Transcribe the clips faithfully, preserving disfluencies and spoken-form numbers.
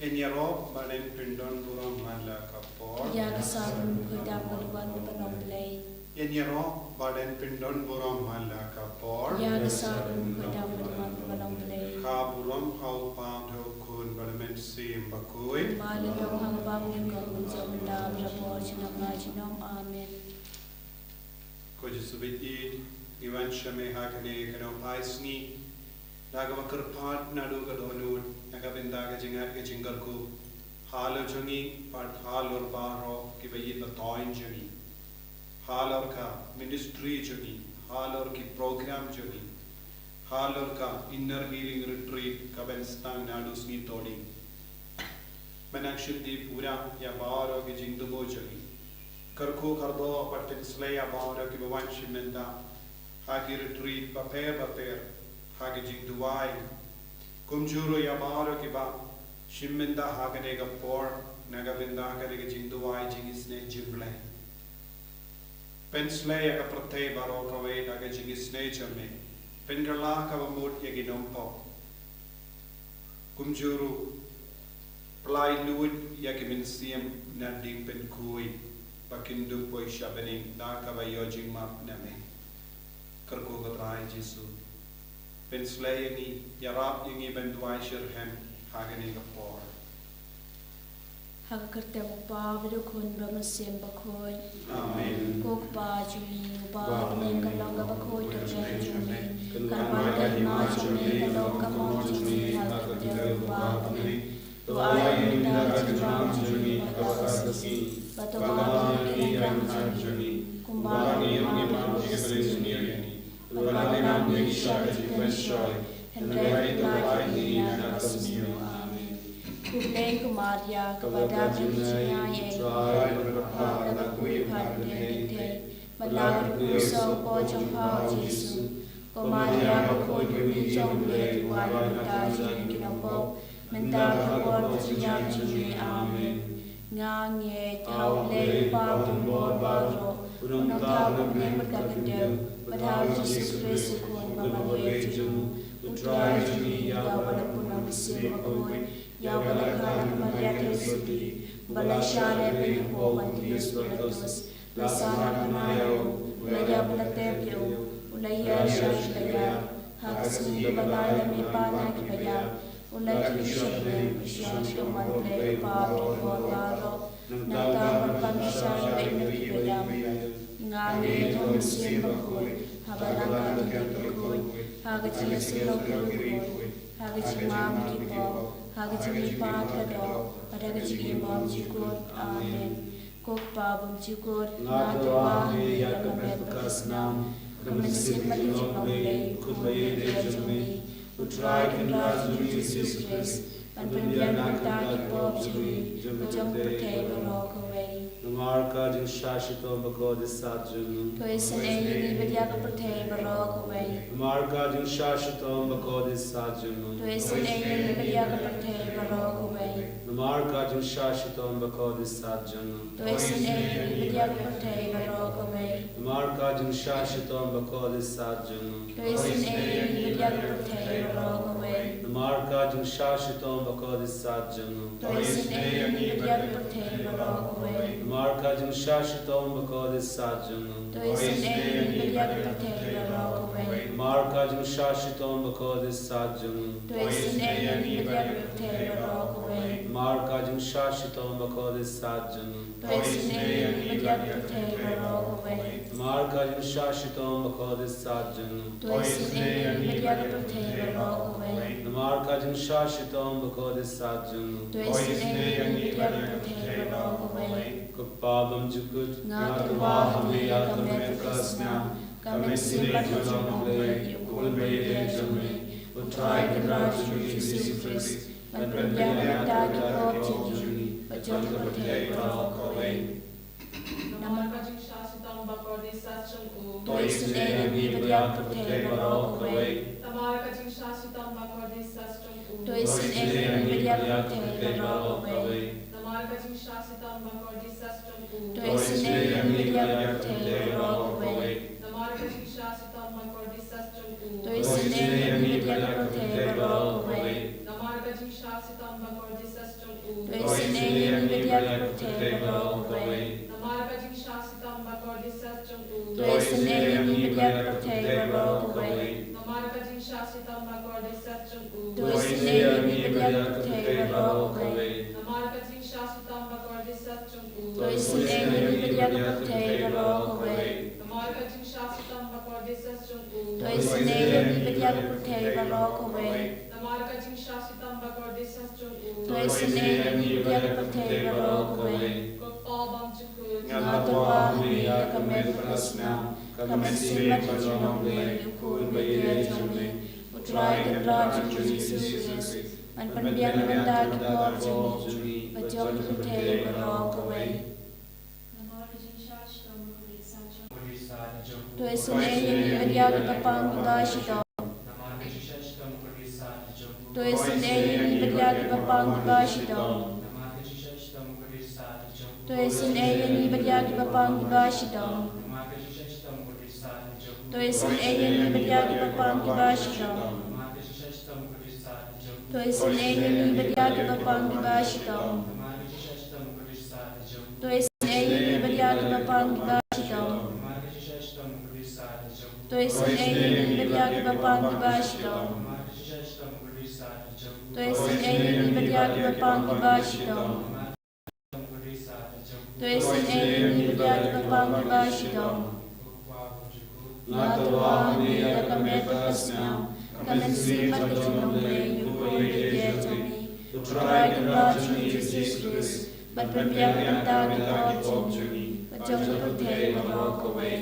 Ïaroh bad pyndon burom man la ka por. Ïa ka sah kaba mut kaba long Blei. Ïaroh bad pyndon burom man la ka por. Ïa ka sah kaba mut kaba long Blei. Ka burom ha u Kpa, ha u Khun bad ha u Mynsiem Bakhuid. Kumba la long ha kaba bud, ha u jong u, mynta bad ha ka por junom la junom. Amen. Ko Jisu baieit, ngi wan sha me ha kane ka nongphai sngi, da kaba kyrpad naduh ka dohnud, na ka bynta ka jingngeit ka jingkyrkhu halor jong ngi bad halor baroh kiba ïeit ba thoiñ jong ngi, halor ka ministry jong ngi, halor ki program jong ngi, halor ka Inner Healing Retreat kaban sdang naduh sngi Thohdieng. Men, ngi shim dei pura ïa baroh ki jingthmu jong ngi. Kyrkhu kyrdoh bad pynsleh ïa baroh kiba wan shim bynta ha ki retreat bapher bapher ha ki jingduwai. Kumjuh ruh ïa baroh kiba shim bynta ha kane ka por na ka bynta kane ka jingduwai jingisynei jong U Blei. Pynsleh ïa ka pyrthei baroh kawei da ka jingisynei jong me. Pynkylla kaba mut ïa ki nongpop. Kumjuh ruh, pyllait luid ïa ki mynsiem na ding pynkhuid ba kin dup poi sha bneng da kaba ïoh jingmap na me. Kyrkhu ko Trai Jisu, pynsleh ïa ngi, ïarap ïa ngi ban duwai shitrhem ha kane ka por. Ha ka kyrteng u Kpa bad u Khun bad u Mynsiem Bakhuid. Amen. Ko Kpa jong ngi uba ha bneng, ka long kaba khuid ka kyrteng jong me. Kan wan ka hima jong me, kan long ka mon jong me ha ka kyrteng uba ha bneng. To ai ïa ngi mynta ka jingbam jong ngi ha kane ka sngi. Bad to map ïa ngi ki kyrdan jong ngi, kumba ngi ruh ngi map ïa ki kyrdan jong ngi. Bad ym pynïap ïa ngi sha ka jingpynshoi, hynrei pyllait ïa ngi na ka bymjukut. Amen. Khublei ko Maria, kaba dap da ka jingaiei, U Trai u don bad pha, la kyrkhu ïa pha ha ki kynthei, bad la kyrkhu sa u kpoh jong pha u Jisu. Ko Maria bakhuid, Mei jong U Blei, to ai lad ïa ngi ki nongpop, mynta bad ha ka por jingïap jong ngi. Amen. Nga ngeit ha U Blei Kpa Baroh, U Nongthaw Kynrad bad ka Kyndew, bad ha U Jisu Khrist U Khun ba marwei jong U Trai jong ngi, ïa uba la pun ha U Mynsiem Bakhuid, ïa uba la kha na ka Maria Theisotti, uba la shah leh ban ïapoh ban tieng ïa u Pilatus, la sahnarphna ïa u, u la ïap, u la tep ïa u, u la hiar sha ki paidbah, ha ka sngi kaba lai la mihpat na ki paidbah, u la kiew sha bneng, u shong sha ka mon U Blei Kpa Baroh, nangta u dang pynshai beit na ki paidbah. Nga ngeit ha U Mynsiem Bakhuid, ha ka Balang Katholik bakhuid, ha ka jingïasyllok bakhuid, ha ka jingmap ki pop, ha ka jingmihpat ka doh, bad ha ka jingim bymjukut. Amen. Ko Kpa bymjukut, nga tyrwa ha me ïa ka met bad ka snam, ka mynsiem bad ka jinglong U Blei, U Khun baieit jong me, U Trai Kynrad jong ngi U Jisu Khrist, ban pynbiang na ka bynta ki pop jong ngi, bad jong ka pyrthei baroh kawei. Namar ka jingshah shitom bakordit sat jong U. To isynei ïa ngi bad ïa ka pyrthei baroh kawei. Namar ka jingshah shitom bakordit sat jong U. To isynei ïa ngi bad ïa ka pyrthei baroh kawei. Namar ka jingshah shitom bakordit sat jong U. To isynei ïa ngi bad ïa ka pyrthei baroh kawei. Namar ka jingshah shitom bakordit sat jong U. To isynei ïa ngi bad ïa ka pyrthei baroh kawei. Namar ka jingshah shitom bakordit sat jong U. To isynei ïa ngi bad ïa ka pyrthei baroh kawei. Namar ka jingshah shitom bakordit sat jong U. To isynei ïa ngi bad ïa ka pyrthei baroh kawei. Namar ka jingshah shitom bakordit sat jong U. To isynei ïa ngi bad ïa ka pyrthei baroh kawei. Namar ka jingshah shitom bakordit sat jong U. To isynei ïa ngi bad ïa ka pyrthei baroh kawei. Namar ka jingshah shitom bakordit sat jong U. To isynei ïa ngi bad ïa ka pyrthei baroh kawei. Namar ka jingshah shitom bakordit sat jong U. To isynei ïa ngi bad ïa ka pyrthei baroh kawei. Ko Kpa bymjukut, nga tyrwa ha me ïa ka met bad ka snam, ka mynsiem bad ka jinglong U Blei, U Khun baieit jong me, U Trai Kynrad jong ngi U Jisu Khrist, ban pynbiang na ka bynta ki pop jong ngi, bad jong ka pyrthei baroh kawei. Namar ka jingshah shitom bakordit sat jong U. To isynei ïa ngi bad ïa ka pyrthei baroh kawei. Namar ka jingshah shitom bakordit sat jong U. To isynei ïa ngi bad ïa ka pyrthei baroh kawei. Namar ka jingshah shitom bakordit sat jong U. To isynei ïa ngi bad ïa ka pyrthei baroh kawei. Namar ka jingshah shitom bakordit sat jong U. To isynei ïa ngi bad ïa ka pyrthei baroh kawei. Namar ka jingshah shitom bakordit sah jong u. To isynei ïa ngi bad ïa ka pyrthei baroh kawei. Namar ka jingshah shitom bakordit sah jong u. To isynei ïa ngi bad ïa ka pyrthei baroh kawei. Namar ka jingshah shitom bakordit sah jong u. To isynei ïa ngi bad ïa ka pyrthei baroh kawei. Namar ka jingshah shitom bakordit sah jong u. To isynei ïa ngi bad ïa ka pyrthei baroh kawei. Namar ka jingshah shitom bakordit sah jong u. To isynei ïa ngi bad ïa ka pyrthei baroh kawei. Namar ka jingshah shitom bakordit sah jong u. To isynei ïa ngi bad ïa ka pyrthei baroh kawei. Ko Kpa bymjukut. Nga tyrwa ha me ïa ka met bad ka snam, ka mynsiem bad ka jinglong Blei, U Khun ba ïeit jong me, U Trai Kynrad jong ngi Jisu Khrist, ban pynbiang na ka bynta ki pop jong ngi bad jong ka pyrthei baroh kawei. To isynei ïa ngi bad ïa kiba pang kiba shitom. To isynei ïa ngi bad ïa kiba pang kiba shitom. To isynei ïa ngi bad ïa kiba pang kiba shitom. To isynei ïa ngi bad ïa kiba pang kiba shitom. To isynei ïa ngi bad ïa kiba pang kiba shitom. To isynei ïa ngi bad ïa kiba pang kiba shitom. To isynei ïa ngi bad ïa kiba pang kiba shitom. To isynei ïa ngi bad ïa kiba pang kiba shitom. To isynei ïa ngi bad ïa kiba pang kiba shitom. Nga tyrwa ha me ïa ka met bad ka snam, ka mynsiem bad ka jinglong Blei, U Khun ba ïeit jong ngi, U Trai Kynrad jong ngi Jisu Khrist, ban pynbiang na ka bynta ki pop jong ngi bad jong ka pyrthei baroh kawei.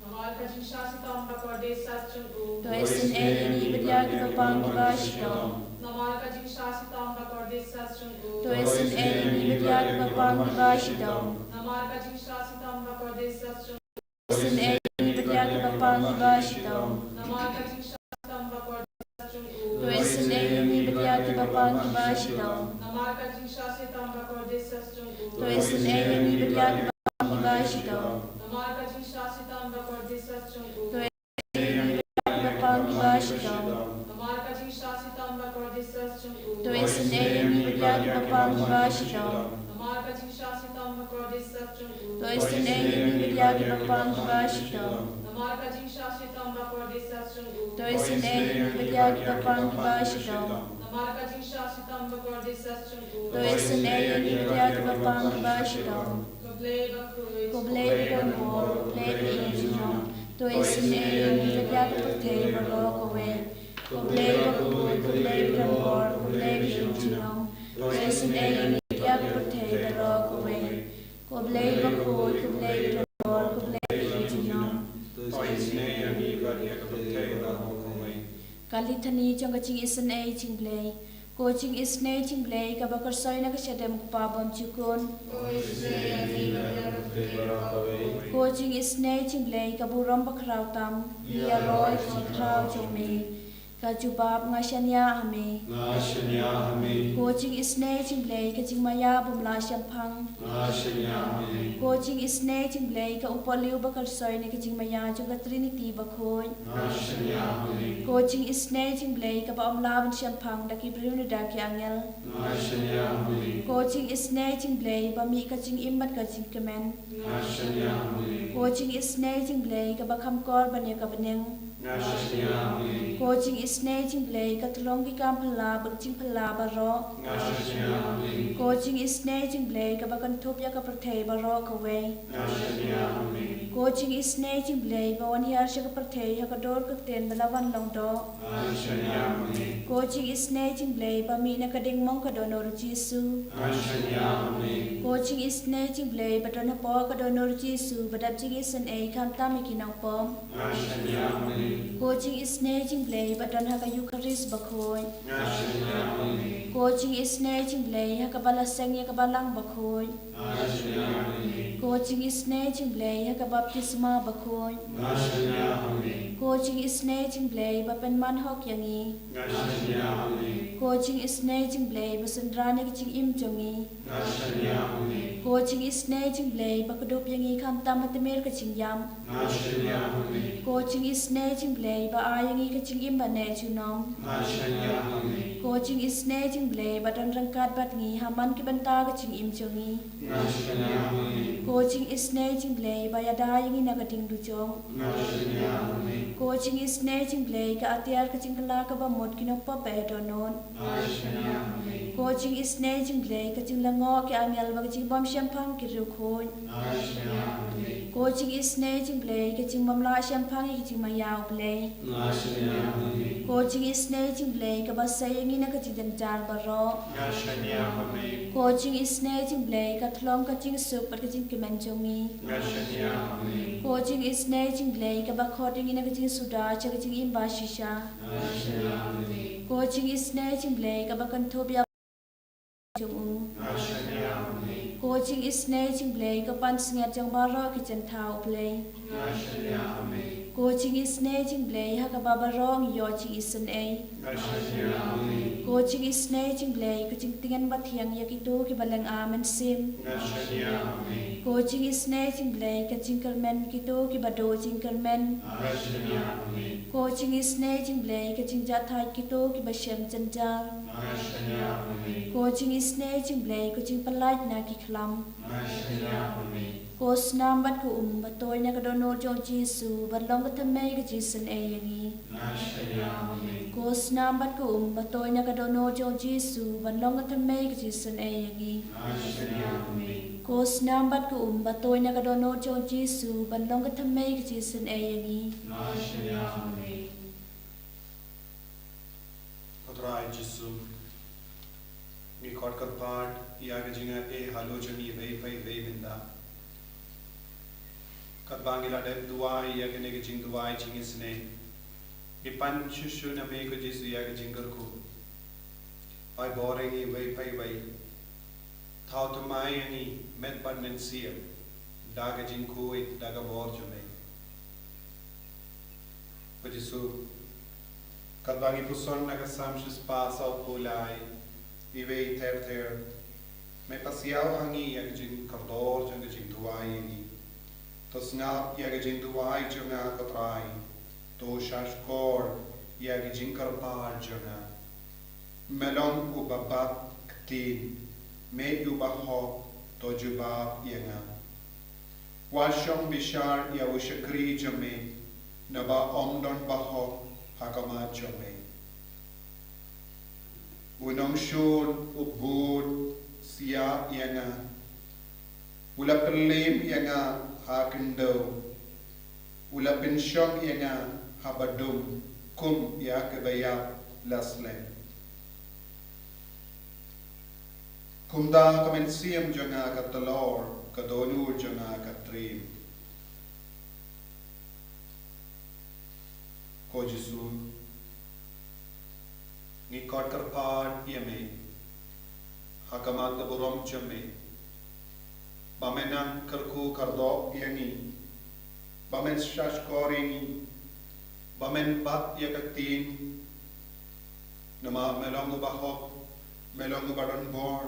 Namar ka jingshah shitom bakordit sah jong u. To isynei ïa ngi bad ïa kiba pang kiba shitom. Namar ka jingshah shitom bakordit sah jong u. To isynei ïa ngi bad ïa kiba pang kiba shitom. Namar ka jingshah shitom bakordit sah jong u. To isynei ïa ngi bad ïa kiba pang kiba shitom. Namar ka jingshah shitom bakordit sah jong u. To isynei ïa ngi bad ïa kiba pang kiba shitom. Namar ka jingshah shitom bakordit sah jong u. To isynei ïa ngi bad ïa kiba pang kiba shitom. Namar ka jingshah shitom bakordit sah jong u. To isynei ïa ngi bad ïa kiba pang kiba shitom. Namar ka jingshah shitom bakordit sah jong u. To isynei ïa ngi bad ïa kiba pang kiba shitom. Namar ka jingshah shitom bakordit sah jong u. To isynei ïa ngi bad ïa kiba pang kiba shitom. Namar ka jingshah shitom bakordit sah jong u. To isynei ïa ngi bad ïa kiba pang kiba shitom. Namar ka jingshah shitom bakordit sah jong u. To isynei ïa ngi bad ïa kiba pang kiba shitom. Ko Blei bakhuid, ko Blei badonbor, ko Blei ba ïeit junom. To isynei ïa ngi bad ïa ka pyrthei baroh kawei. Ko Blei bakhuid, ko Blei badonbor, ko Blei ba ïeit junom. To isynei ïa ngi bad ïa ka pyrthei baroh kawei. Ko Blei bakhuid, ko Blei badonbor, ko Blei ba ïeit junom. To isynei ïa ngi bad ïa ka pyrthei baroh kawei. Ka Litany jong ka jingisynei jong U Blei. Ko jingisynei jong U Blei kaba kyrsoi na ka shadem U Kpa bymjukut. Ko isynei ïa ngi bad ïa ka pyrthei baroh kawei. Ko jingisynei jong U Blei ka burom bakhraw tam, ïaroh ïa ka jingkhraw jong me. Ka jubab: Nga shaniah ha me. Nga shaniah ha me. Ko jingisynei jong U Blei ka jingmaïa bym lah shemphang. Nga shaniah ha me. Ko jingisynei jong U Blei ka umpohliew bakyrsoi na ka jingmaïa jong ka Trinity bakhuid. Nga shaniah ha me. Ko jingisynei jong U Blei kaba ym lah ban shemphang da ki briew ne da ki angel. Nga shaniah ha me. Ko jingisynei jong U Blei ba mih ka jingim bad ka jingkmen. Nga shaniah ha me. Ko jingisynei jong U Blei kaba kham kor ban ïa ka bneng. Nga shaniah ha me. Ko jingisynei jong U Blei ka tyllong ki kam phylla bad jingphylla baroh. Nga shaniah ha me. Ko jingisynei jong U Blei kaba kynthup ïa ka pyrthei baroh kawei. Nga shaniah ha me. Ko jingisynei jong U Blei ba wan hiar sha ka pyrthei ha ka dur ka ktien ba la wan long doh. Nga shaniah ha me. Ko jingisynei jong U Blei ba mih na ka diengmong ka dohnud U Jisu. Nga shaniah ha me. Ko jingisynei jong U Blei ba don hapoh ka dohnud U Jisu ba dap jingisynei khamtam ïa ki nongpop. Nga shaniah ha me. Ko jingisynei jong U Blei ba don ha ka Eukharist bakhuid. Nga shaniah ha me. Ko Ko jingisynei jong U Blei ha kaba la seng ïa ka Balang Bakhuid. Ko jingisynei jong U Blei ha ka baptisma bakhuid. Ko jingisynei jong U Blei ba pynman hok ïa ngi. Ko jingisynei jong U Blei ba synran ïa ka jingim jong ngi. Ko jingisynei jong U Blei ba kdup ïa ngi khamtam ha tmier ka jingïap. Ko jingisynei jong U Blei ba ai ïa ngi ka jingim ba neh junom. Ko jingisynei jong U Blei ba don ryngkat bad ngi ha man ki bynta ka jingim jong ngi. Ko jingisynei jong U Blei ba ïada ïa ngi na ka ding dujok. Ko jingisynei jong U Blei ka atiar ka jingkylla kaba mut ki nongpop ba ïa dohnud. Ko jingisynei jong U Blei ka jinglyngngoh ki angel bad ka jingbymshemphang ki riewkhuid. Ko jingisynei jong U Blei ka jingbymlah shemphang ïa ka jingmaïa U Blei. Ko jingisynei jong U Blei kaba sei ïa ngi na ka jingjynjar baroh. Ko jingisynei jong U Blei ka thlong ka jingsuk bad ka jingkmen jong ngi. Ko jingisynei jong U Blei kaba khot ïa ngi na ka jingsuda sha ka jingim ba shisha. Ko jingisynei jong U Blei kaba kynthup ïa jong u. Ko jingisynei jong U Blei ka pansngiat jong baroh ki jingthaw U Blei. Ko jingisynei jong U Blei ha kaba baroh ngi ïoh jingisynei. Ko jingisynei jong U Blei ka jingtngen bathiang ïa kito kiba lynga mynsiem. Ko jingisynei jong U Blei ka jingkyrmen kito kiba duh jingkyrmen. Ko jingisynei jong U Blei ka jingjahthait kito kiba shem jynjar. Ko jingisynei jong U Blei ka jingpyllait na ki khlam. Ko snam bad ka um ba tuid na ka dohnud jong U Jisu ban long ka thymmei ka jingisynei ïa ngi. Ko snam bad ka um ba tuid na ka dohnud jong U Jisu ban long ka thymmei ka jingisynei ïa ngi. Ko snam bad ka um ba tuid na ka dohnud jong U Jisu ban long ka thymmei ka jingisynei ïa ngi. Ko Trai Jisu, ngi khot kyrpad ïa ka jingaiei halor jong ngi iwei pa iwei mynta. Katba ngi la dep duwai ïa kane ka jingduwai jingisynei, ngi pan shuh shuh na me ko Jisu ïa ka jingkyrkhu. Ai bor ïa ngi iwei pa iwei. Thaw thymmai ïa ngi met bad mynsiem da ka jingkhuid da ka bor jong me. Ko Jisu, katba ngi puson na ka Salm shispah sawphew lai, iwei ter ter, me pasiaw ha ngi ïa ka jingkordor jong ka jingduwai ïa ngi. To sngap ïa ka jingduwai jong nga ko Trai, to shahshkor ïa ka jingkyrpad jong nga. Me long uba bat ktien, me uba hok, to jubab ïa nga. Wat shong bishar ïa u shakri jong me, naba ym don bahok ha khmat jong me. U nongshun u bud siah ïa nga, u la pynliem ïa nga ha khyndew, u la pynshong ïa nga ha badum kum ïa kaba ïap la slem. Kumta ka mynsiem jong nga ka tlor, ka dohnud jong nga ka triem. Ko Jisu, ngi khot kyrpad ïa me ha khmat ka burom jong me, ba men nang kyrkhu kyrdoh ïa ngi, ba men shahshkor ïa ngi, ba men bat ïa ka ktien, namar me long uba hok, me long uba don bor.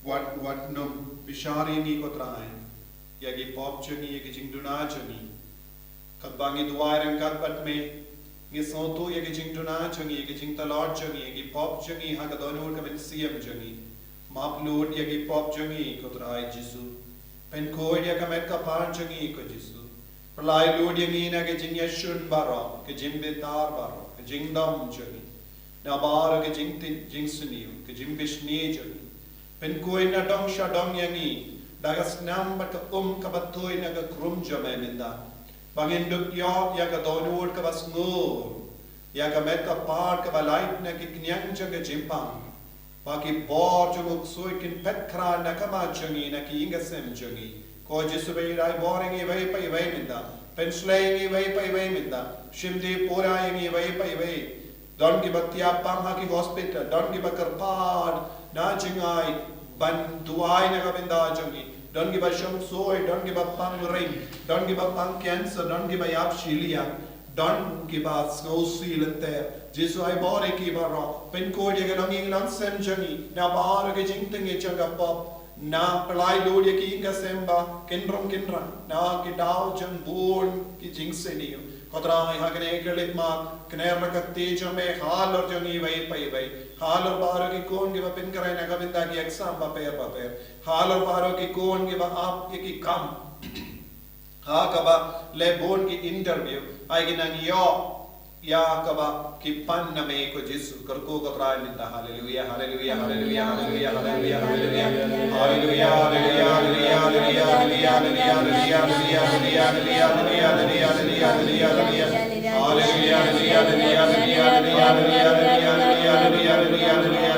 Wat, wat nym bishar ïa ngi ko Trai, ïa ki pop jong ngi, ïa ki jingduna jong ngi. Katba ngi duwai ryngkat bad me, ngi sngewthuh ïa ki jingduna jong ngi, ïa ki jingtlot jong ngi, ïa ki pop jong ngi ha ka dohnud ka mynsiem jong ngi. Map lut ïa ki pop jong ngi ko Trai Jisu. Pynkhuid ïa ka met ka phad jong ngi ko Jisu. Pynlait lut ïa ngi na ka jingïashun baroh, ka jingbitar baroh, ka jingdom jong ngi. Nabar ka jingtip jingsniew, ka jingbishni jong ngi. Pynkhuid na dong sha dong ïa ngi da ka snam bad ka um kaba tuid na ka krum jong me mynta. Ba ngin dup ïoh ïa ka dohnud kaba sngur, ïa ka met ka phad kaba lait na ki khñiang jong ka jingpang. Ba ki bor jong u ksuid kin phet khraw na ka khmat jong ngi, na ki ïing ka sem jong ngi. Ko Jisu, pynïaid bor ïa ngi iwei pa iwei mynta. Pynshlei ïa ngi iwei pa iwei mynta. Shim dih pura ïa ngi iwei pa iwei. Don kiba thiah pang ha ki hospital, don kiba kyrpad na jngai ban duwai na ka bynta jong ngi. Don kiba shong soi, don kiba pang ring, don kiba pang cancer, don kiba ïap shiliang, don kiba sngewsih lynter. Jisu, ai bor ïa ki baroh, pynkhuid ïa ka longïing longsem jong ngi na baroh ki jingtngi jong ka pop. Na pynlait lut ïa ki ïing ka sem ba kin rong kin rang na ki daw jong bun ki jingsniew. Ko Trai, ha kane ka khyllipmat, kner la ka kti jong me halor jong ngi iwei pa iwei. Halor baroh ki khun kiba pynkhreh na ka bynta ki exam bapher bapher. Halor baroh ki khun kiba ap ïa ki kam ha kaba leh bun ki interview, ai ki nang ïoh ïa kaba ki pan na me, ko Jisu. Kyrkhu, ko Trai, mynta. Haleluya, haleluya, haleluya, haleluya, haleluya, haleluya. Haleluya, haleluya, haleluya, haleluya, haleluya, haleluya, haleluya, haleluya, haleluya, haleluya, haleluya, haleluya, haleluya. Haleluya, haleluya, haleluya, haleluya, haleluya, haleluya, haleluya, haleluya, haleluya, haleluya.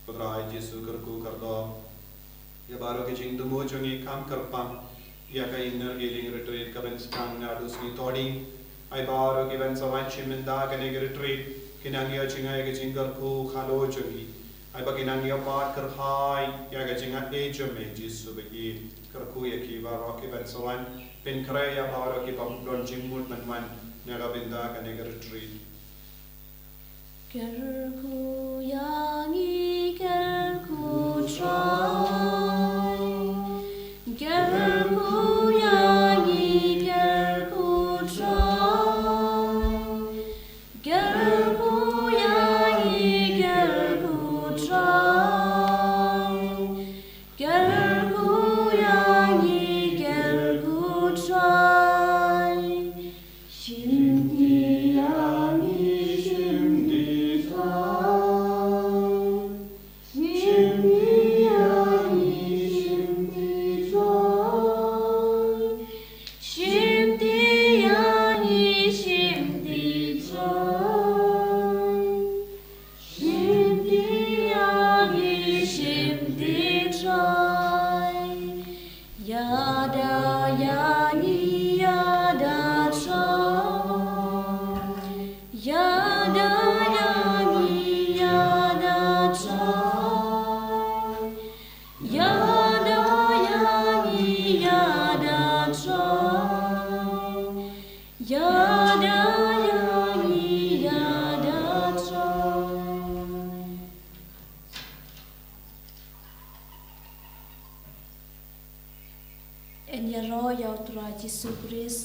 Ko Trai Jisu, kyrkhu kyrdoh ïa baroh ki jingthmu jong ngi, kham kyrpang ïa ka Inner Healing Retreat ka ban sdang naduh sngi Thohdieng. Ai baroh ki ban sa wan shim bynta ha kane ka retreat, ki nang ïoh jngai ïa ka jingkyrkhu halor jong ngi. Ai ba ki nang ïoh pat kyrhai ïa ka jingaiei jong me, Jisu ba ïeit. Kyrkhu ïa ki baroh ki ban sa wan, pynkhreh ïa baroh ki bym don jingmut ban wan na ka bynta kane ka retreat. Kyrkhu ïa ngi, kyrkhu Trai. Kyrkhu ïa ngi, kyrkhu Trai. Kyrkhu ïa ngi, kyrkhu Trai. Kyrkhu ïa ngi, kyrkhu Trai. Shim kti ïa ngi, shim kti Trai. Shim kti ïa ngi, shim kti Trai. Shim kti ïa ngi, shim kti Trai. Shim kti ïa ngi, shim kti Trai. Ïada ïa ngi, ïada Trai. Ïada ïa ngi, ïada Trai. Ïada ïa ngi, ïada Trai. Ïada ïa ngi, ïada Trai. Yn ïaroh ïa u Trai Jisu Khrist.